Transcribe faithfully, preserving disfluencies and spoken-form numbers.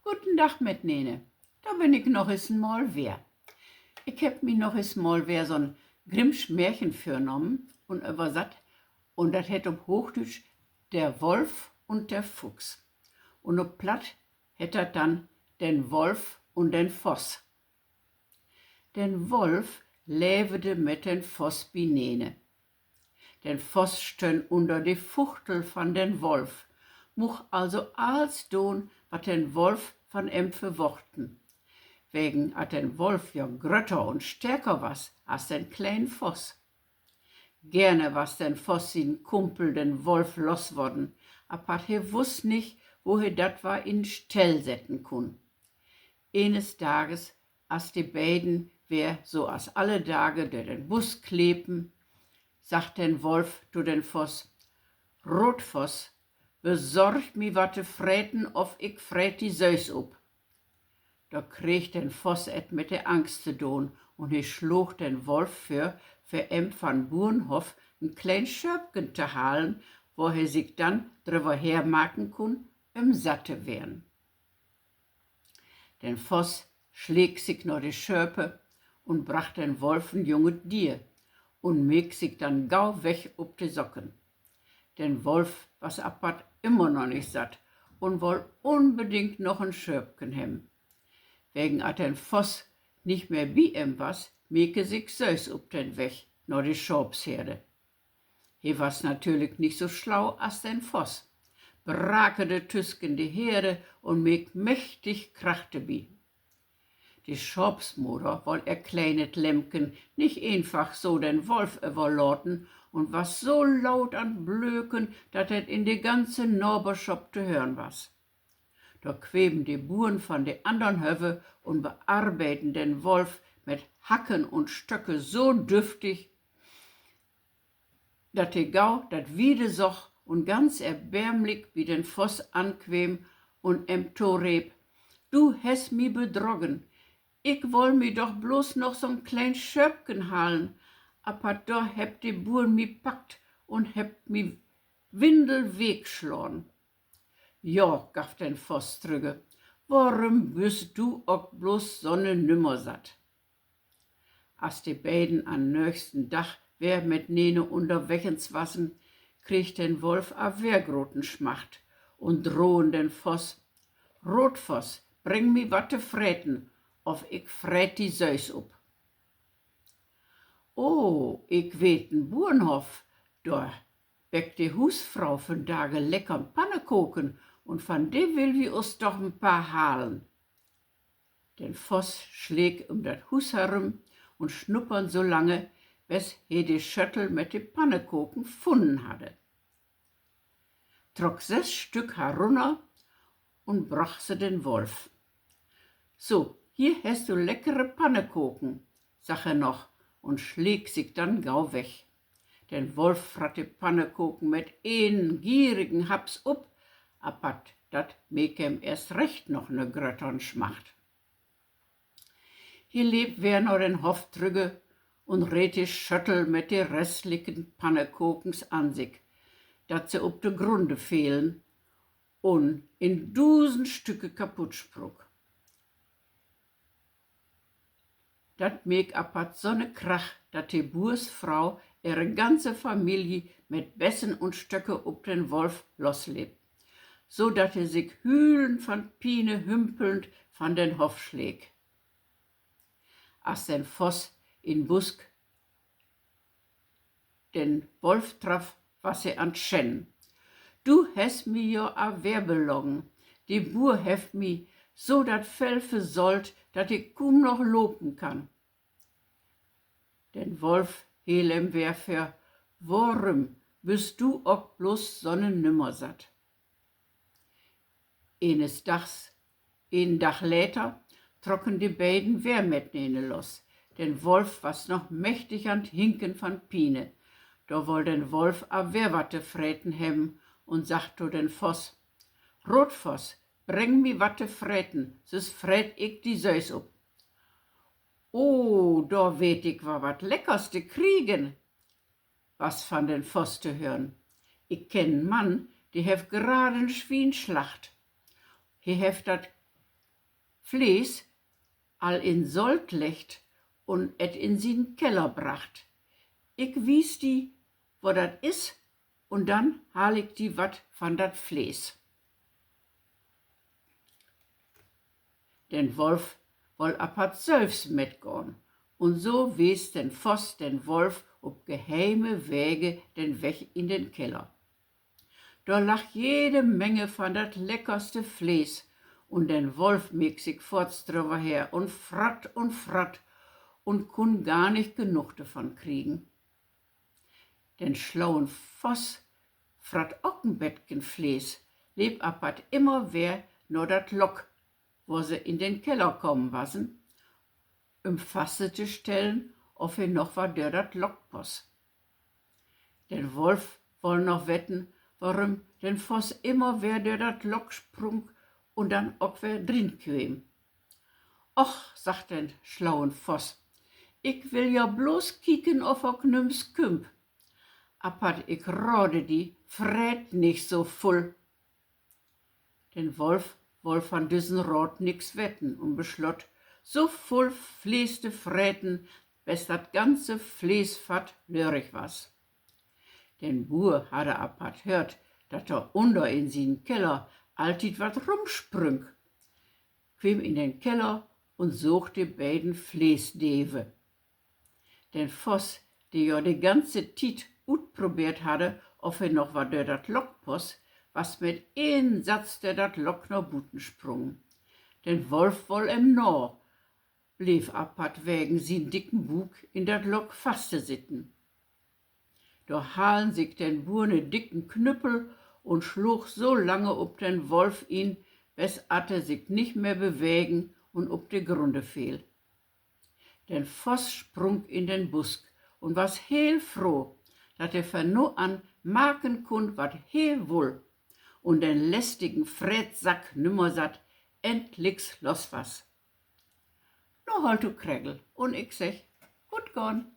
Guden Dag mitnene. Dor bün ik noch es en Mal weer. Ik hebb mi noch es mal weer so'n Grimmsch Märchen vörnahmen un översatt, un dat hett op Hoochdüütsch Der Wolf und der Fuchs. Un op Platt hett dat denn Den Wolf un den Voss. Den Wolf leevde mit den Voss binene. Den Voss stönn ünner de Fuchtel van den Wolf, much also alls doon, wat den Wolf van em verwochten, wegen at den Wolf ja grötter un stärker was as den kleinen Voss. Gerne was den Voss sien Kumpel, den Wolf, los worden, apatt he wuss nich, wo he dat war in Stell setten kunn. Enes Dages, as de beiden weer so as alle Dage dör den Busk klepen, sagg den Wolf to den Voss: Rootvoss, besorg mi wat to freten, of ik freet di sülvst up. Dor kreeg den Voss et mit de Angst to doon un he sloog den Wolf vör, för em van Buernhoff en kleen Schööpken to halen, wo he sik dann dröver hermaken kunn, üm satt to weern. Den Voss sleek sik na de Schööpe un bracht den Wolf en junget Dier un meek sik dann gau weg up de Socken. Den Wolf was apatt ümmer noch nich satt un woll unbedingt noch en Schööpken hebben. Wegen at den Voss nich mehr bi em was, meek he sik sülvst up den Weg na de Schaapsherde. He was natürlik nich so slau as den Voss, brakede tüsken de Herde un meek mächtig Krach dorbi. De Schaapsmoder woll ehr kleinet Lämmken nich eenfach so den Wolf överlaten un was so luut an't Blöken, dat dat in de ganze Naberschop to hören was. Dor kwemen de Buern van de annern Höve un bearbeiden den Wolf mit Hacken un Stöcke so düftig, dat he gau dat Wiede sogg un ganz erbärmlik bi den Voss ankweem un em toreep: Du hest mi bedrogen. Ik woll mi doch blots noch so'n kleen Schööpken halen, apatt dor hebbt de Buern mi packt un hebbt mi windelweek slaan. Ja, gaff den Voss trügge, worüm büst du ok blots so'ne Nümmersatt? As de beiden an'n nöögsten Dag weer mitnene ünnerwegens wassen, kreeg den Wolf al weer groten Smacht un drohen den Voss: Rootvoss, bring mi wat to freten, of ik freet di sülvst up. Oh, ik weet en Buernhoff, dor backt de Huusfrau vandage leckern Pannekoken, un van de will wi us doch en paar halen. Den Voss sleek üm dat Huus herüm un snuppern so lange, bes he de Schöttel mit de Pannekoken funnen hadde. Trock sess Stück herunner un broch se den Wolf. So, hier hest du leckere Pannekoken, sagg he noch un sleek sik dann gau weg. Den Wolf fratt de Pannekoken mit een gierigen Haps up, apatt dat meek em eerst recht noch 'ne gröttern Smacht. He leep weer na den Hoff trügge un reet de Schöttel mit de restliken Pannekokens an sik, dat se up de Grunde felen un in dusend Stücke kaputt spruck. Dat meek apatt so'ne Krach, dat de Buursfrau ehre ganze Familie mit Bessen un Stöcke up den Wolf losleep, so dat he sik hülen van Piene hümpelnd van den Hoff sleek. As den Voss in Busk den Wolf traff, was he an't Schennen: Du hest mi jo al weer belogen. De Buur hett mi so dat Fell versollt, dat ik kuum noch lopen kann. Den Wolf heel em weer vör: Worüm büst du ok blots so'ne Nümmersatt? Enes Dags, een Dag later, trocken de beiden weer mitnene los. Den Wolf was noch mächtig an't Hinken van Piene. Dor woll den Wolf al weer wat to freten hebben un sagg to den Voss: Rootvoss, bring mi wat to freten, süss freet ik di sülvst up. Oh, dor weet ik woll wat Leckers to kriegen, was van den Voss to hören. Ik kenn en Mann, de hett grade en Swien slacht. He hett dat Flees al in Solt leggt un et in sien Keller bracht. Ik wies di, wo dat is, un dann haal ik di wat van dat Flees. Den Wolf woll apatt sölvst metgahn, un so wees den Voss den Wolf op geheime Wege den Weg in den Keller. Dor lag jede Menge van dat leckerste Flees, un den Wolf meek sik foorts dröver her un fratt un fratt un kunn gar nich genug dorvan kriegen. Den slauen Voss fratt ok en betken Flees, leep apatt immer weer na dat Lock, wo se in den Keller kamen wassen, üm fasttostellen, of he noch wat dör dat Lock pass. Den Wolf woll noch weten, worüm den Voss immer weer dör dat Lock sprung un dann ok weer drin kweem. Och, sagg den slauen Voss, ik will ja blots kieken, of ok nüms kümp. Apatt ik rade di, freet nich so vull. Den Wolf woll van düssen Raat nix weten un beslott, so vull Flees to freten, bes dat ganze Fleesfatt lörig was. Den Buur hadde apatt höört, dat dor unner in sien Keller alltied wat rümsprüng, kweem in den Keller un soog de beiden Fleesdeve. Den Voss, de jo de ganze Tiet utprobeert hadde, of he noch wat dör dat Lock pass, was mit een Satz dör dat Lock na buten sprungen. Den Wolf woll em na, bleev apatt wegen sien dicken Buuk in dat Lock fastsitten. Dor halen sik den Buur 'n dicken Knüppel un sloog so lange op den Wolf in, bes at he sik nich mehr bewegen un op de Grunne feel. Den Voss sprung in den Busk un was heel froh, dat he van nu an maken kunn, wat he wull, un den lästigen Freetsack Nümmersatt endliks los was. Nu holt du kregel un ik segg: Goot gahn!